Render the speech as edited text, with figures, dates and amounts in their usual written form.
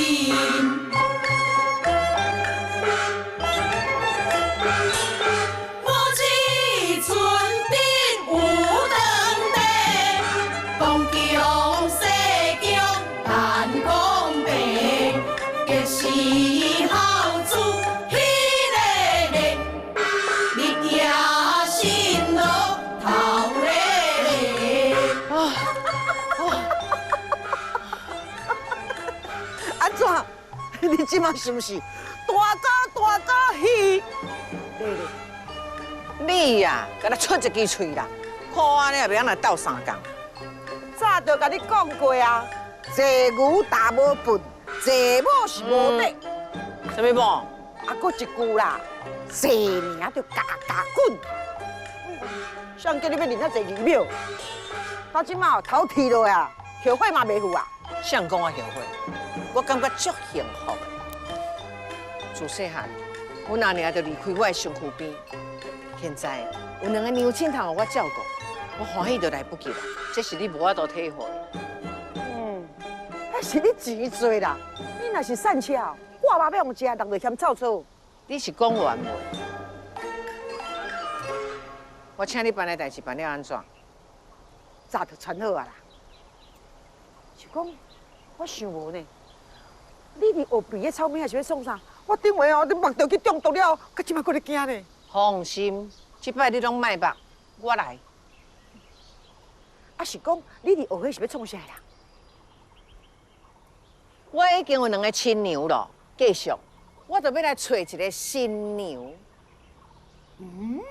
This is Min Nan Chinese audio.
无一寸顶有长地，讲强势强，但讲白，结是孝子彼个咧，日夜辛劳头咧咧。按怎？你這馬是毋是大哥大哥戲？你呀，敢若出一支喙啦，看我按呢也袂曉來鬥相共。早就共你講過啊，濟牛踏無糞，濟某是無底。啥物某？啊，閣一句啦，濟爾就加加滾。誰叫你欲認遐濟牛廟？到這馬頭剃落啊，後悔嘛袂赴啊。誰講我後悔？我感覺足幸福的。自細漢，阮阿娘就離開我的身軀邊，現在有兩个娘親通予我照顧，我歡喜都來不及啦。這是你無法度體會。嗯，彼是你錢濟啦，你若是散赤，我嘛欲予食，人就嫌臭臭。你是講完未？我請你辦的代誌辦了按怎？早就傳好啊啦。是講，我想無呢。你佇學肥的草莓還是欲創啥？我頂回哦，你目著去中毒了，到這馬閣咧驚呢。放心，這擺你攏莫目，我來。啊是講，你佇學彼是欲創啥啦？我已經有兩个親娘咯，繼續，我就欲來揣一个新娘。嗯。